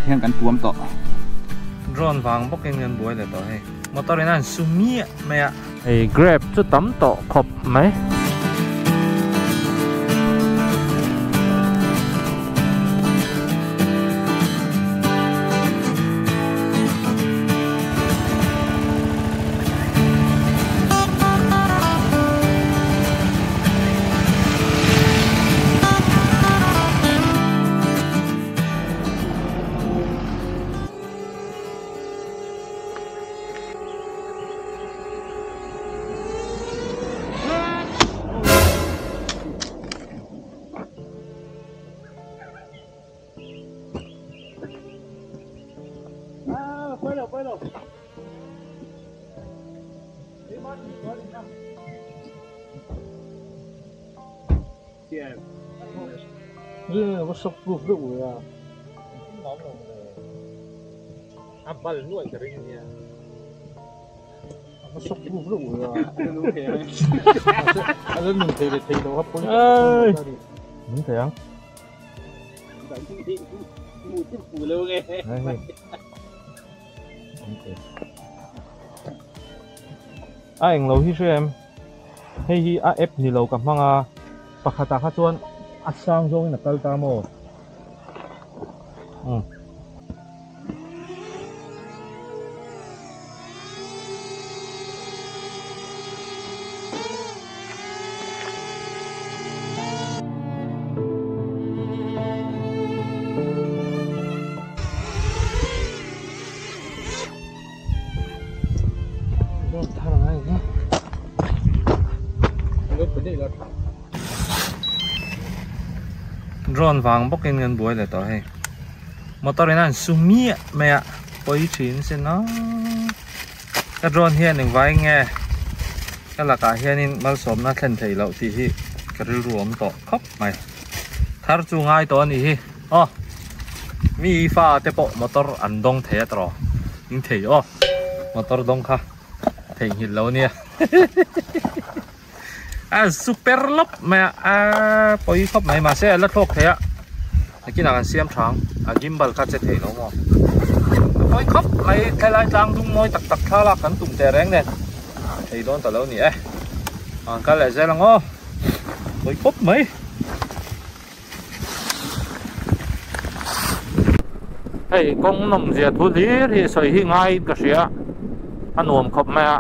Hian kan tuam tawh. Drone vang bawkin kan buai leh tawh hei. Motor in a han su miah mai a. Hei grape chu tam tawh khawp mai. A bal nuai ka ring nia. Nung thei ang. A englo hi hre em? Hei hi a app ni lo ka hmang a, pakhatah kha chuan a sang zawngin a kal ta maw? Umm. Drone vang bawkin kan buai leh tawh hei motor in a han su miah mai a pawi thin sin a ka drone hian engvai nge ka lakah hianin malsawmna thlen theih loh tih hi ka rilru awm tawh khawp mai thar chu ngai tawh a nih hi aw mi fa te pawh motor an dawng thei a tawh in thei aw motor dawng kha theihnghilh lo ania a super lawp mai a a pawi khawp mai mahse a la thlawk thei a nakinah kan siam tha ang a gimbal kha che thei lo maw a pawi khawp mai thlai tlang dung mawi tak tak thlalak kan tum teh reng nen thei dawn ta lo ni e an kal leh zel ang aw pawi khawp mai. Hei kawng nawm zia thu hlir hi sawi hi ngaiin ka hria a nuam khawp mai a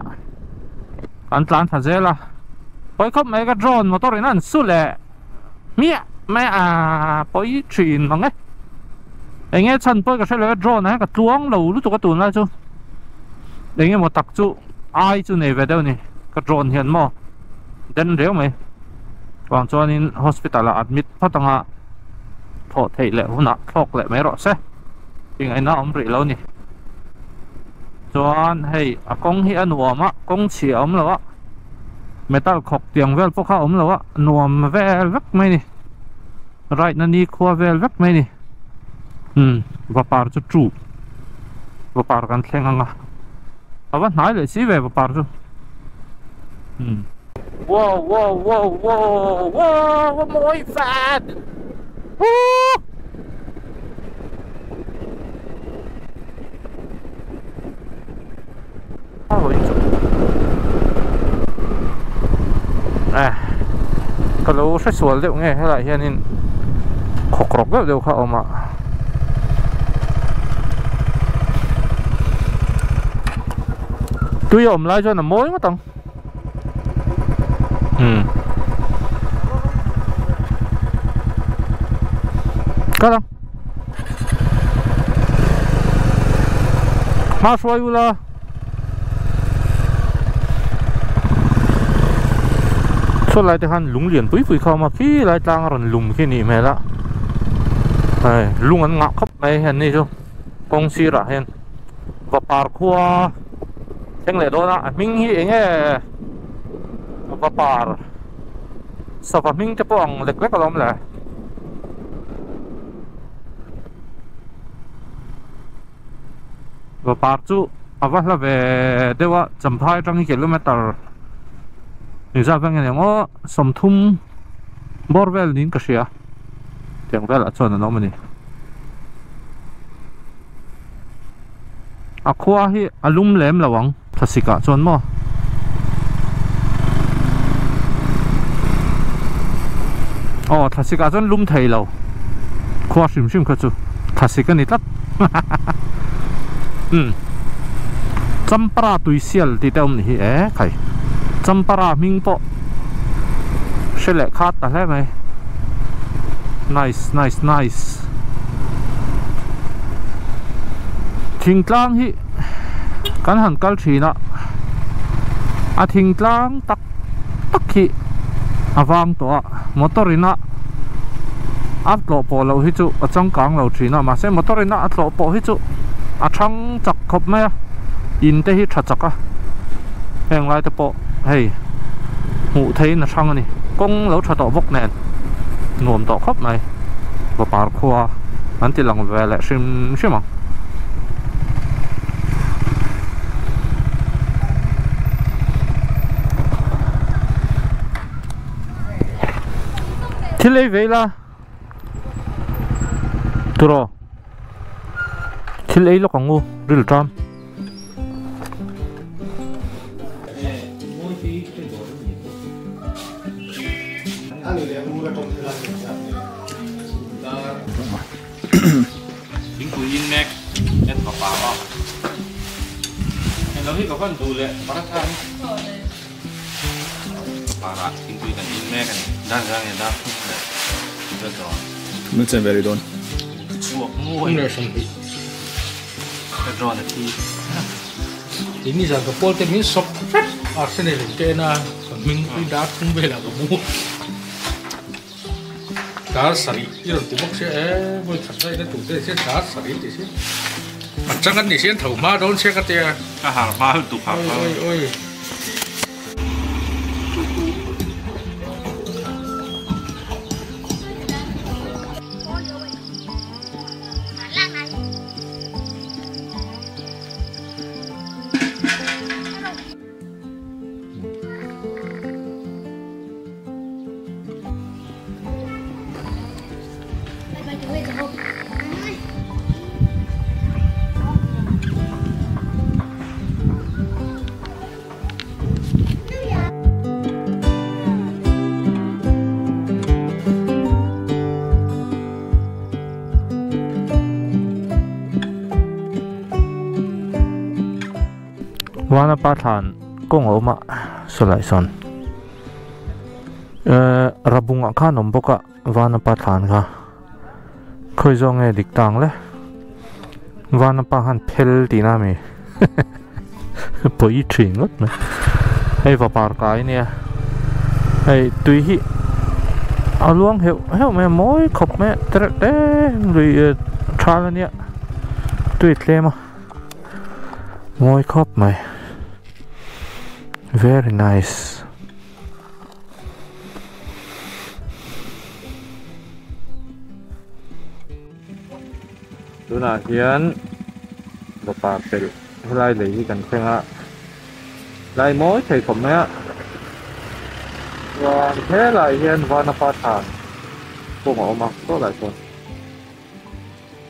kan tlan thla zel a pawi khawp mai ka drone motor in a an su leh hmiah mai a pawi thin mang e eng nge chhan pawh ka hre lo a drone ah hian ka tluang lo lutuk a tunlai chu eng emaw tak chu ai chu nei ve deuh a ni ka drone hian maw den riau mai. Vang chuanin hospital ah admit phawt anga thawh theih leh hunah thlawk leh mai rawh se tingaihna a awm rih lo ni. Chuan hei a kawng hi a nuam a kawng chhia a awm lo a metal khawk tiang vel pawh kha a awm lo a nuam vel vek mai ni ride na nikhua vel vek mai ni umm vapar chu chu vapar kan thleng anga a va hnai leh si ve vapar chu umm. Wow wow wow wow wow a mawi fat Woo Eh ka lo hre sual deuh nge helaiah hianin khawk rawk deuh deuh kha a awm a tui a awm lai chuan a mawi ngawt ang. Hmm. Kal ang. Hma hruai ula. Saw lai te khan lung lian pui pui kha a awm a khi lai tlang a rawn lum khi a nih hmel a. Hei lung an ngah khawp mai hian ni chu kawng sirah hian vapar khua thleng leh dawn a a hming hi eng nge vapar sava hming te pawh ang lek lek alawm le vapar chu a va hla ve deuh a champhai atang hi kilometer engzat vel nge ni ang aw sawmthum bawr vel niin ka hria tiang velah chuan an awm a ni. A khua hi a lum lem lo ang thlasik ah chuan maw. Aw thlasik ah chuan lum thei lo khua hrim hrim kha chu thlasik a ni tlat umm Champara tuisial tih te a awm ni hi e khai Champara hming pawh hre leh khat ta hle mai nice nice nice thingtlang hi kan han kal thin a a thingtlang tak tak hi a vang tawh a motor in a a tlawh pawh loh hi chu a changkang lo thin a mahse motor in a a tlawh pawh hi chu a thang chak khawp mai a in te hi tha chak a heng lai te pawh hei hmuh theihin a hrang a ni kawng lo tha tawh bawk nen nuam tawh khawp mai vapar khua an ti lang ve leh hrim hrim ang. Thil ei ve ila turaw thil ei lawk ang u ril ṭam. Thingpui in mek en fapa a heng lo hi ka van duh leh paratha hi parah thingpui kan in mek a ni dan zang nge dar thum leh vel dawn. Thumna chen ve rih dawn. Chhuak nguai. Ka drone a thi. Ini zan ka pawl te min sawp vek Arsenal in te en a ka hming pui dar thum velah ka mu dar sarih i rawn ti bawk sia e vawi khat daih na tur te sia dar sarih ti sia a chang an ni sia an tho hma dawn sia ka tia ka har hma lutuk har hma oi oi Vanapa thlan kawng a awm a sawlai sawn ehh rabungah khan a awm bawk a Vanapa thlan kha khawi zawng nge dik tang le Vanapa khan phel tihna a mi pawi thin ngawt mai hei vapar kai ania hei tui hi a luang heuh heuh mai a mawi khawp mai a tereuh te lui thal ania tui tlem a mawi khawp mai very nice. Tunah hian vapa pelh helai lei hi kan thleng a lai mawi thei khawp mai a chuan helaiah hian vanapa thlan pawh a awm a saw lai sawn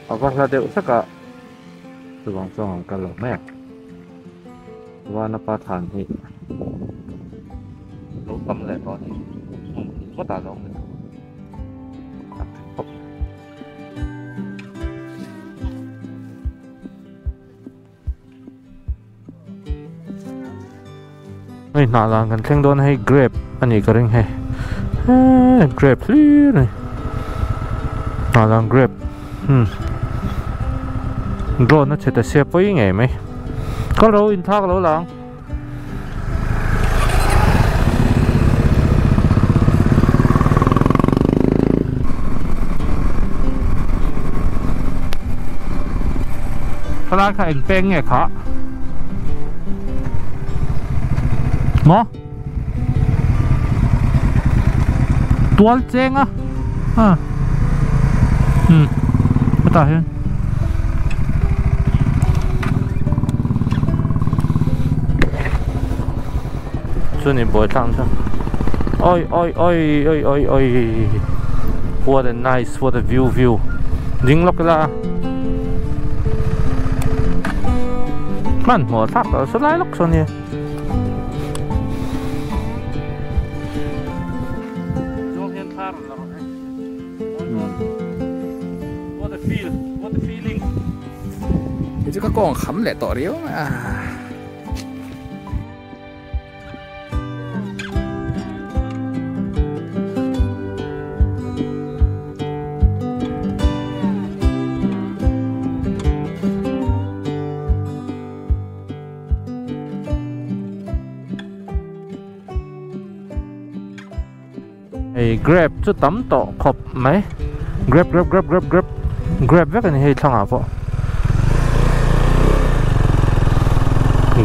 a va hla deuh hlek a chuvang chuan an kal lo mai ang vanapa thlan hi lo tam leh tawh a ni hmun ngawtah a lo awm leh tawh. Hei hnah dan kan thleng dawn a hei grape a nih ka ring hei eee grape hlir a ni hnah dan grape hmm drone a chhe ta sia pawi ngei mai ka lo inthlak lo lang. Khalai kha eng peng nge kha maw tual cheng a a hmm hetah hian. Chuni buai tlang chu oi oi oi oi oi oi what a nice what a view view ding lawk ila. Hmanhmawh thlak tawh saw lai lawk saw nia. Zawng hian thla rawn la rawh hei. What a feel, what a feeling. Hei chu ka kawng kham leh tawh riau mai a. Hei grape chu tam tawh khawp mai grape grape grape grape grape grape vek a ni hei thlangah pawh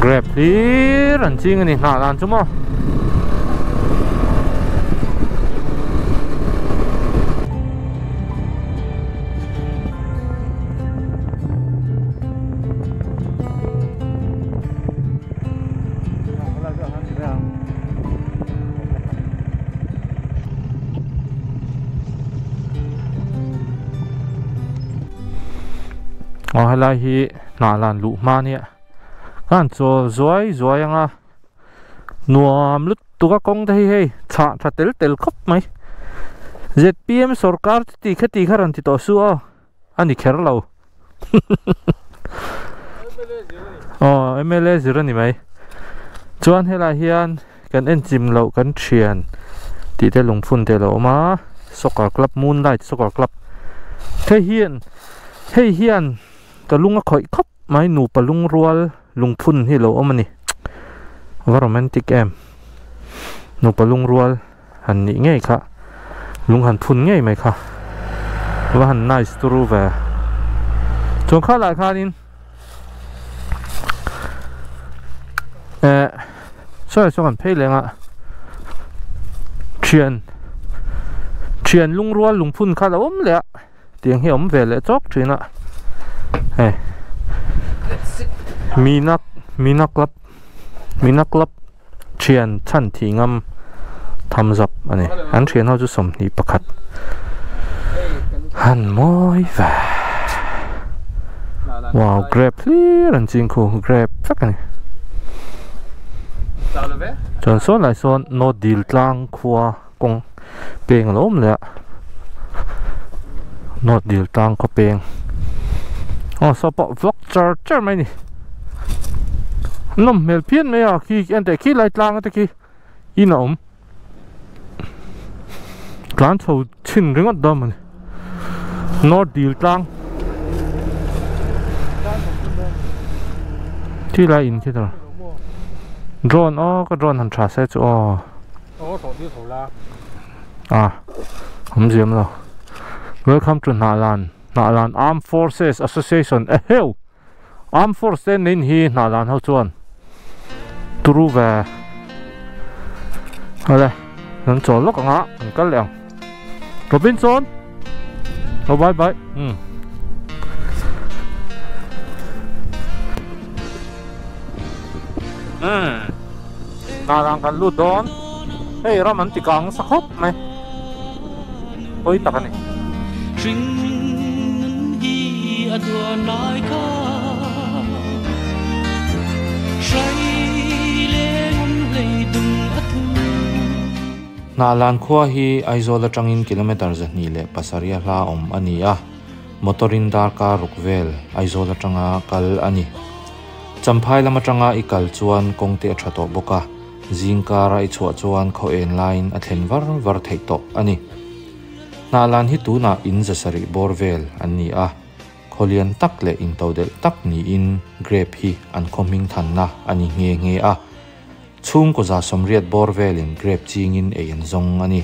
grape hlir an ching a ni hnah dan chu maw. Aw helai hi hnah lan luh hma nia ka han chawl zuai zuai ang a nuam lutuk a kawng te hi hei chhah tha tel tel khawp mai zpm sawrkar chu ti kha ti kha rawn ti tawh suh aw. A ni kher lo. Aw mla zir a ni mai. Chuan helai hian kan en chim loh kan thian tih te lungphun te a lo awm a soccer club moonlight soccer club hei hian hei hian ka lung a khawih khawp mai nupa lungrual lungphun hi a lo awm a ni va romantic em nupa lungrual. Han nih ngei kha lung han phun ngei mai kha va han nice turu ve chuan kha lai khanin eh sawi saw kan phei leng a thian thian lungrual lungphun kha lo awm leh a tiang hi a awm ve leh chawk thin a hei mina mina club mina club. Thian chhan thih ngam tham zap a ni. An thian ho chu 21 han mawi ve. Wow grape hlir an ching khu grape vek a ni. Chuan sawn lai sawn North Dil tlang khua kawng peng a lo awm leh a. North Dil tlang khaw peng. Aw saw pawh vlog char char mai a ni. Nawm hmel phian mai a khi en teh khi lai tlang te khi in a awm tlan chho chhin ringawt dawn mawni North Dil tlang khi lai in khi tawh drone aw ka drone han tha se chu aw a awm ziam lo welcome to Hnahlan Hnahlan Armed Forces Association eheu. Armed Force te nin hi hna dan ho chuan turu ve ale kan chawl lawk anga kan kal leh ang Robinson oh bye bye um um hna dan kan lut dawn hei ram an ti kang nasa khawp mai pawi tak a ni. Hnahlan khua hi Aizawl atangin kilometre 207 a hla awm a ni a, motor in darkar ruk vel Aizawl atanga kal a ni. Champhai lam atanga i kal chuan kawng te a tha tawh bawk a, zingkara i chhuah chuan khaw en laiin a thlen var var theih tawh a ni. Hnahlan hi tunah in zasarih bawr vel an ni a, khaw lian tak leh intodelh tak niin grape hi an khaw hming thanna a ni nghe nghe a. Chhungkaw 180 bawr velin grape chingin ei an zawng a ni.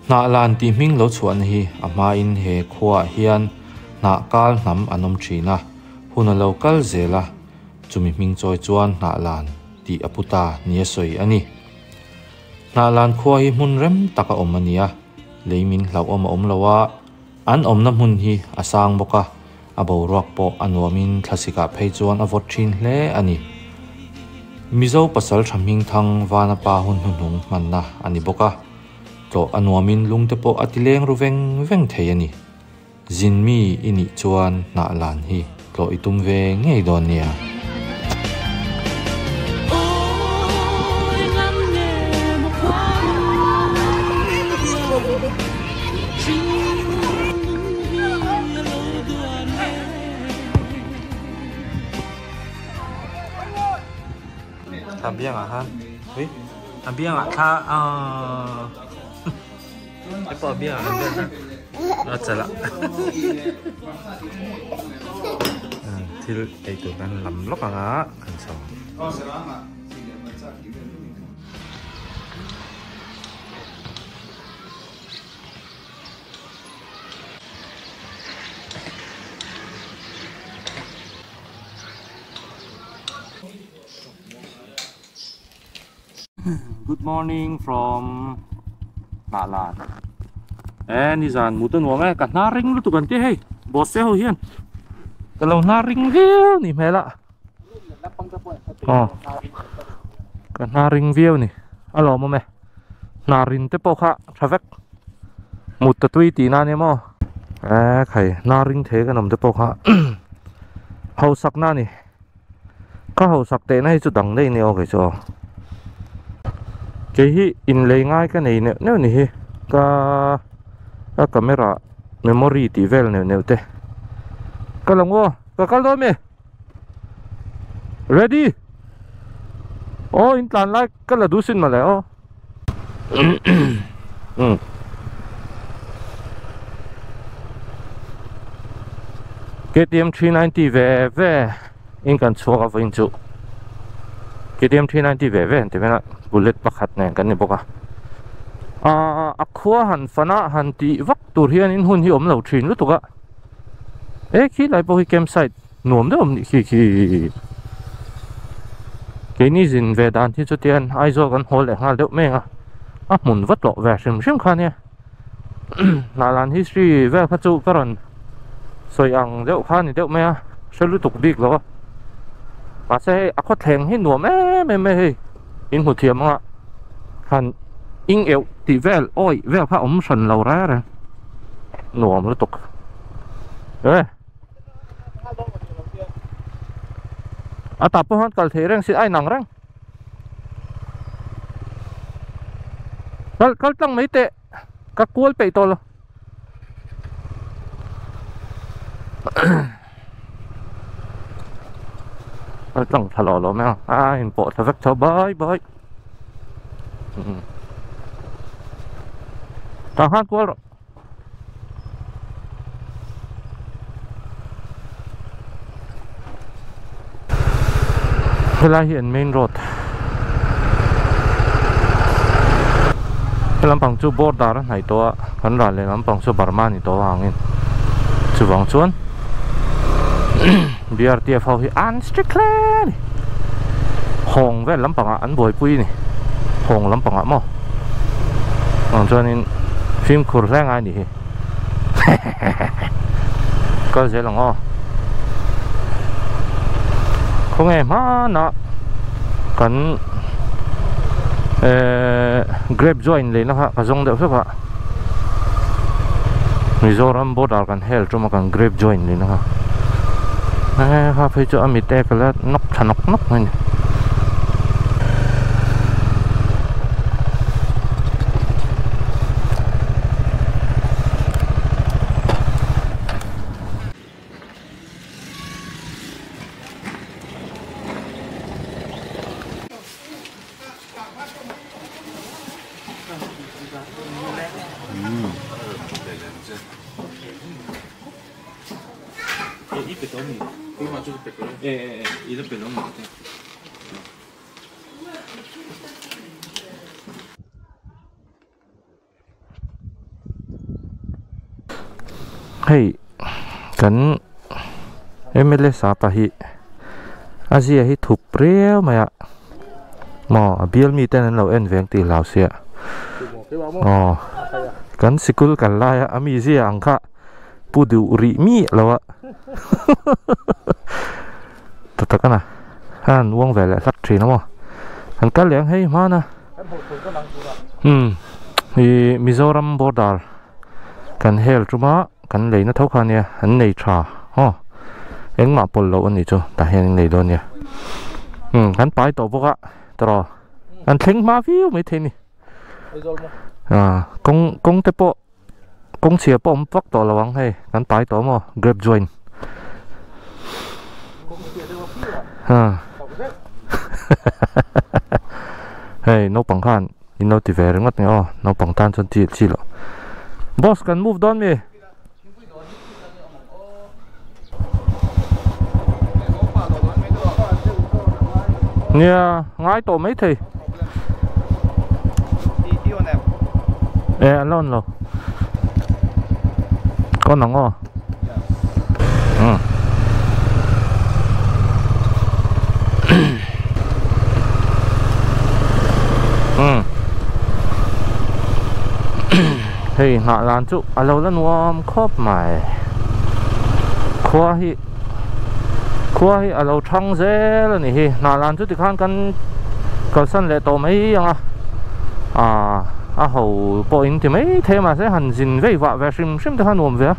Hnahlan tih hming lo chhuahna hi a hmain he khuaah hian hnah kal hnam an awm thin a, hun a lo kal zel a, chumi hming chawi chuan Hnahlan tih a pu ta nia sawi a ni. Hnahlan khua hi hmun rem tak a awm a nia, lei min hlauhawm a awm lo a, an awmna hmun hi a sang bawk a, a boruak pawh a nuamin thlasikah phei chuan a vawt thin hle a ni. Mizo pasal tha hmingthang Vanapa hun hnuhnung hmanna a ni bawk a, tlawh a nuamin lungte pawh a ti leng ru veng veng thei a ni. Zinmi i nih chuan Hnahlan hi tlawh. tlawh i tum ve ngei dawn nia. A biangah khan ui a biangah thla aaa hei pawh a biangah kan vel a chala thil ei tur kan lam lawk ang a kan chho Good morning from Hnahlan e nizan mut a nuam e ka hnar ring lutuk an tia hei boss te ho hian ka lo hnar ring viau ni hmel a aw ka hnar ring viau ni a lawmawm e hnar rin te pawh kha tha vek mut ta tui tih na nia maw e khai hnar ring thei kan awm te pawh kha hausak na a ni. Ka hausak teh na hi chu dang daih a ni aw kei chu aw. Kei hi inlei ngai ka nei neuh neuh ni hi ka ka camera memory tih vel neuh neuh te ka lo ngaw ka kal dawn mi ready aw in tlan lai ka la duh sin mawle aw um KTM 390 ve ve in kan chhuak a vawiin chu KTM 390 ve ve an ti vel a bullet pakhat nen kan ni bawk a aaa a khua han fan a han tih vak tur hian in hun hi awm lo thin lutuk a he khilai pawh hi campsite nuam deuh awm nih khi khi keini zin ve dan hi chutian Aizawl kan haw leh nghal deuh mek a a hmun va tlawh ve hrim hrim kha nia Hnahlan history vel kha chu ka rawn sawi ang deuh kha ni deuh mai a hre lutuk bik lo a mahse hei a khawthleng hi nuam em em mai hei in hmu thiam anga han ing euh tih vel awih vel kha awm hran lo reng reng nuam lutuk e. A tah pawh hian kal thei reng si a inang reng. Kal kal tlang mai teh ka kual peih tawh lo. Kal tlang tha lo lo mai ang a inpawh thla vek tho bye bye. Tah khan kual rawh. Helai hi an main road he lampang chu border a hnaih tawh a kan ral leh lampang chu Burma a ni tawh avangin chuvang chuan B_R_T_F ho hi an strict hle a ni hawng vel lampangah an buaipui a ni hawng lampangah maw ang chuanin fimkhur hle ngai a nih hi kal zel ang aw khawnge hmanah kan ehh grape join lei na kha ka zawng deuh hlek a Mizoram border kan hel tum a kan grape join lei na kha eh kha phei chu a mit e ka la nawk tha nawk nawk mai a ni. Hei kan mla sapa hi a zia hi thup riau mai a maw a bial mi ten an lo en ve ang tih hlau sia aw kan sikul kal lai a a mi zia ang kha pu duh rih miah lo a ta tak a na a han uang ve leh hlak thin a maw han kal leh ang hei hman a umm ih Mizoram border kan hel tum a kan leina tho kha ania an nei tha aw. Engmah pawlh loh a nih chu tah hian in lei dawn nia. Umm kan pai tawh bawk a tawrh kan thleng hma viau maithei a ni. Ah kawng kawng te pawh kawng chhia pawh awm vak tawh lo ang hei kan pai tawh maw grape joint ah hei naupang khan in lo ti ve ringawt nge aw naupang tan chuan chi chi loh boss kan move dawn mi. Nia ngai tawh mai thei e an la on lo ka on ang aw umm umm hei nghah lan chu a lo la nuam khawp mai khua hi khua hi a lo thang zel a ni hi hnah lan chu tikhan kan kalsan leh tawh mai ang a ah a ho pawh in ti mai thei a mahse han zin vei vah ve hrim hrim te kha nuam ve a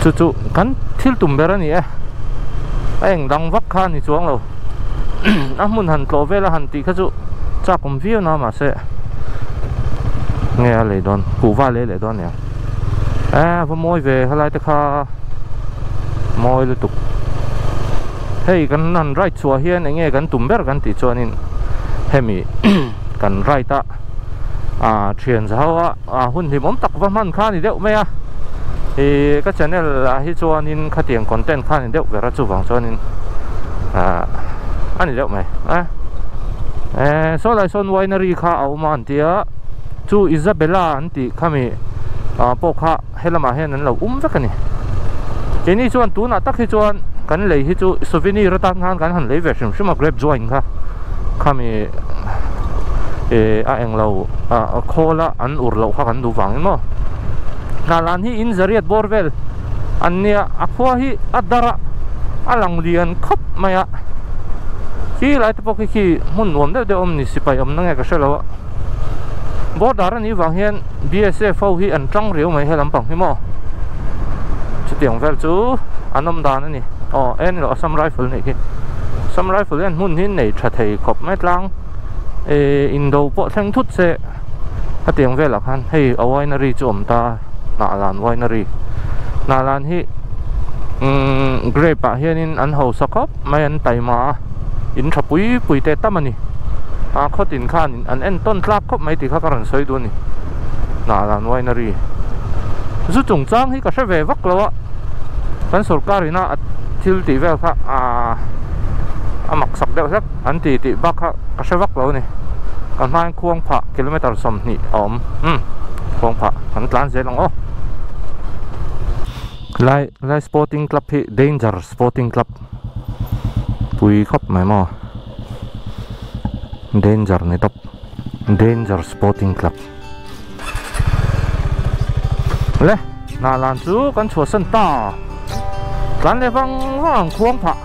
chu chu kan thil tum ber a ni e a eng dang vak kha a ni chuang lo a hmun han tlawh vel a han tih kha chu chak awm viau na mahse nge a lei dawn kuhva lei leh dawn nia eh va mawi ve helai te kha mawi lutuk hei kan han ride chhuah hian eng nge kan tum ber kan tih chuanin hemi kan ride a ah thian za ho a ah hun hlimawm tak va hman kha a ni deuh mai a ih ka channel ah hi chuanin khatiang content kha a ni deuh ber a chuvang chuanin ah a ni deuh mai a eh saw lai sawn winery kha a awm a an tia chu Isabella an tih khami ah pawh kha helamah hian an lo um vek a ni keini chuan tunah tak hi chuan kan lei hi chu souvenir atan khan kan han lei ve hrim hrim a grape wine kha khami eh a englo ah khawl a an ur loh kha kan duh vangin maw hnahlan hi in zariat bawr vel an nia a khua hi a dar a a lang lian khawp mai a khi lai te pawh khi khi hmun nuam deuh deuh awm ni sipai awmna nge ka hre lo a border a nih vang hian B_S_F ho hi an tang riau mai he lampang hi maw chutiang vel chu an awm dan a ni aw en erawh Assam Rifle nih khi Assam Rifle hian hmun hi nei tha thei khawp mai tlang eh indo pawh thleng thut se hetiang velah khan hei a winery chu awm ta Hnahlan winery Hnahlan hi umm grape ah hianin an hausa khawp mai an taima a in tha pui pui te tam a ni a khawtin khan an entawn tlak khawp mai tih kha ka rawn sawi duh a ni Hnahlan winery zu chungchang hi ka hre ve vak lo a kan sorkar ina a thil tih vel kha aaa a mak sak deuh hlek an ti tih bak kha ka hre vak lo a ni ka hmain khuang phah kilometer 20 a awm umm khuang phah kan tlan zel ang aw lai lai sporting club hi danger sporting club pui khawp mai maw danger ni tawp danger sporting club le hnah lan chu kan chhuahsan ta tlan leh vang vang ang khuang phah.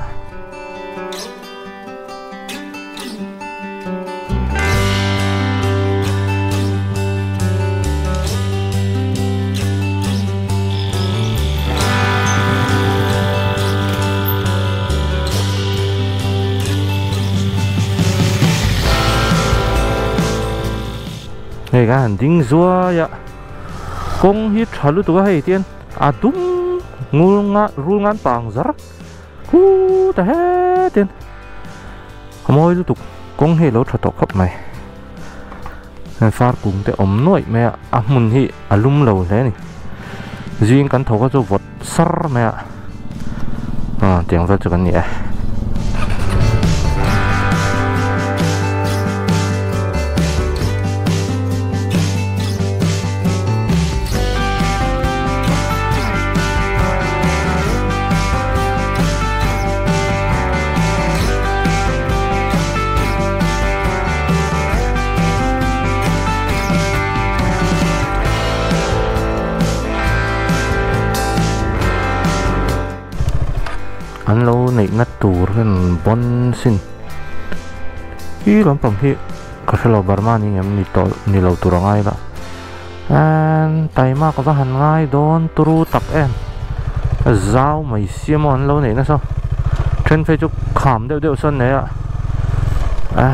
Hei kan han ding zuai a kawng hi tha lutuk a hei tian a dum ngul nga rul ngan pang zar Huu ta hetin a mawi lutuk kawng hi a lo tha tawh khawp mai far kung te awm nuaih mai a a hmun hi a lum lo hle a ni zing kan tho kha chu vawt sar mai a ah tiang vel chu kan ni e. An lo neihna tur hian bon sin hi lampang hi ka hrelo Burma ni ngem ni tawh ni lo tur a ngai la. An taima ka va han ngai dawn turu tak em. Zau mai sia maw an lo neih nasa then phei chu kham deuh deuh sawn nei a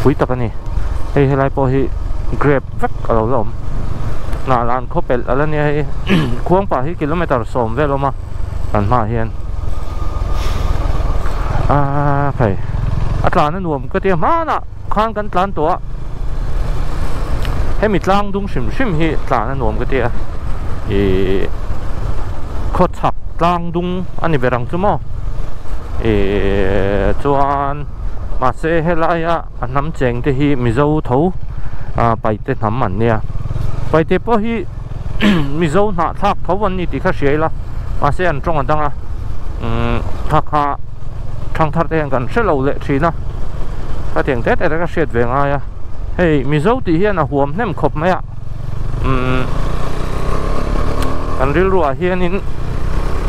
pui tak a ni hei helai pawh hi grape vek a lo la awm hnah lan khaw pelh a la nia hei khuang pah hi kilometer sawm vel awm a kan hmaah hian aaa hei a tlan a nuam ka tia hmanah khan kan tlan tawh a hemi tlang dung hrim hrim hi tlan a nuam ka ti a ihh khawchhak tlang dung a ni ber ang chu maw ihh chuan mahse helaia a hnam cheng te hi mizo tho ah paite hnam an nia paite pawh hi mizo hnahthlak tho an ni tih kha hria ila mahse an tawng a dang a umm kha kha thangthar te hian kan hre lo leh thin a khatiang te te ka hriat ve ngai a hei mizo tih hian a huam hnem khawp mai a umm kan rilru ah hianin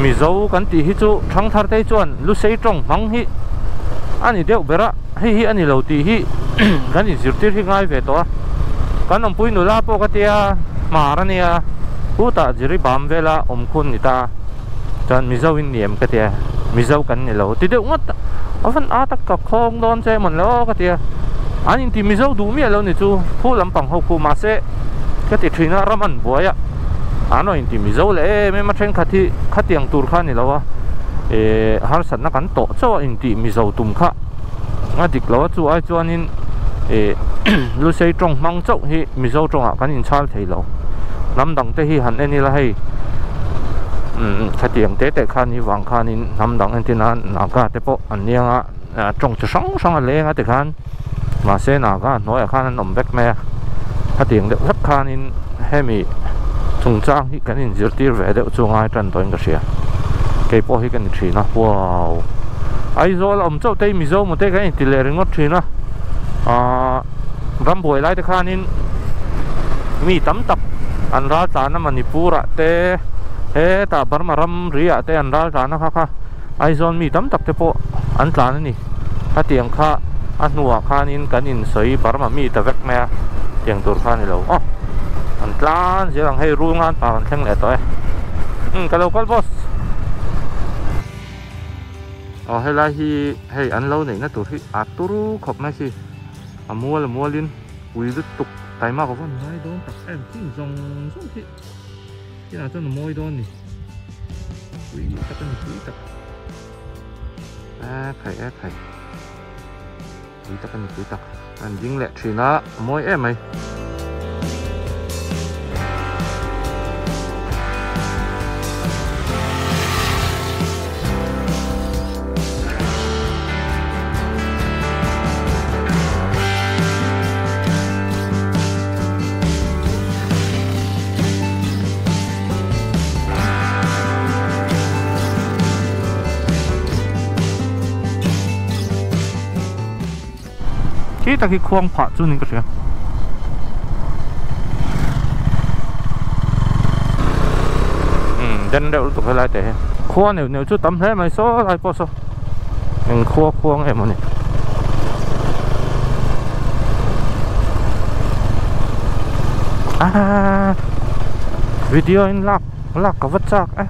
mizo kan tih hi chu thangthar te chuan lusei tawng hmang hi a ni deuh ber a hei hi a ni lo tih hi kan inzirtir hi ngai ve tawh a kan awmpui nula pawh ka tia hmar a nia hutah jiribam vela awm khun ni ta. Chuan Mizo in ni em ka ti a, Mizo kan ni lo ti deuh ngawt a, a van a tak ka khawng dawn che emawn le aw ka ti a, an inti Mizo duh miah lo ni chu khu lampang ho khu mahse ka ti thin a ram an buai a, an rawn inti Mizo leh em em a thenkhat hi khatiang tur kha a ni lo a, eh harsatna kan tawh chauh a inti Mizo tum kha a dik lo a chu ai chuanin eh Lusei tawng hmang chauh hi Mizo tawngah kan inchhal thei lo, hnam dang te hi han en ila hei. Umm khatiang te te khan hi vang khanin hnam dang entir nan Naga te pawh an niang a tawng chi hrang hrang a leng a tikhan mahse Naga hnuaiah khan an awm vek mai a khatiang deuh hlek khanin hemi chungchang hi kan inzirtir ve deuh chu ngai tan tawhin ka hria keipawh hi ka ni thin a wow Aizawl a awm chauh te hi Mizo maw te kan inti leh ringawt thin a ahh rambuai lai te khanin mi tam tak an ral tlan a Manipur ah te hetah Burma ram ri ah te an ral tlan a kha kha Aizawl mi tam tak te pawh an tlan a ni hetiang kha a hnuah khanin kan insawi Burma mi ta vek mai a tiang tur kha a ni lo aw an tlan zel ang hei rul ngan par an thleng leh tawh e umm ka lo kal boss aw helai hi hei an lo neihna tur hi a turu khawp mai si. A mual a mualin ui lutuk taima ka vawn ngai dawn tak em thing zawng zawng khi kinah chuan a mawi dawn ni ui tak a ni pui tak a khai a khai ui tak a ni pui tak an ding leh thin a a mawi em mai. Khi tak hi khuang phah chu niin ka hria. Umm den deuh lutuk helai te hi. Khua neuh neuh chu tam hle mai saw lai pawh saw eng khua khua nge maw ni. Aaa video in lak lak ka va chak a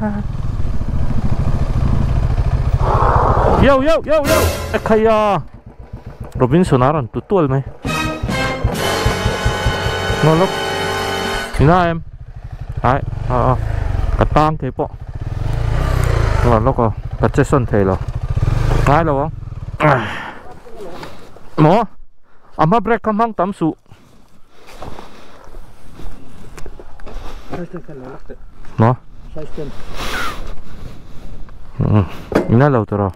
yo yo yo yo ekhaya. Robinson a rawn tlu tual mai ngaw lawk ina em ai a ka tang thei pawh ngaw lawk aw ka che sawn thei lo ngai lo ang maw a hma brake kha hmang tam suh maw ina lo tur aw.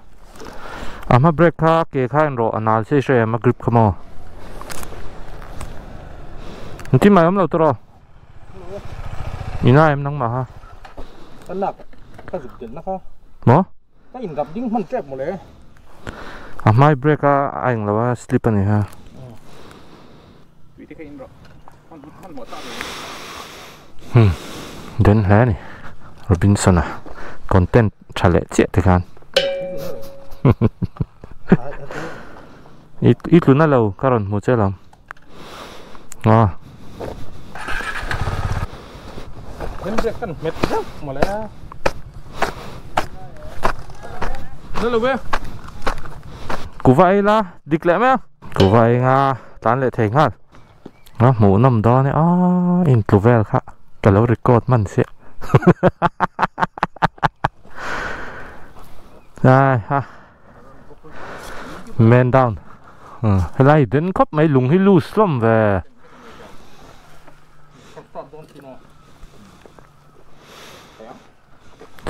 A hma brake kha ke kha in rawh a nal se hre em a grip kha maw engtin mai awm lo tawh rawh ina em nangmah kha ka lak ka zuk delh na kha maw ka in rap ding hman tep mawle a hmai brake a a eng lo a slip a ni kha tui te kha in rawh hman hman hmawh tak hmm den hle a ni Robinson a content tha leh chiah te khan i tluna lo ka rawn hmu che lam a. Handbrake kan hmet zeuh mawle na lo ve. Kuva ei la dik leh mai a. Kuva ei nga tlan leh thei nghal. A hmuh nawm dawn e a intlu vel kha ka lo record hman chiah ai ha man down helai den khawp mai lung hi loose hlawm ve.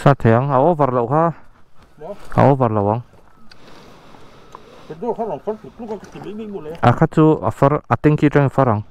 Sa thei ang a over loh kha a over lo ang. A kha chu a far a tanky atangin a far ang.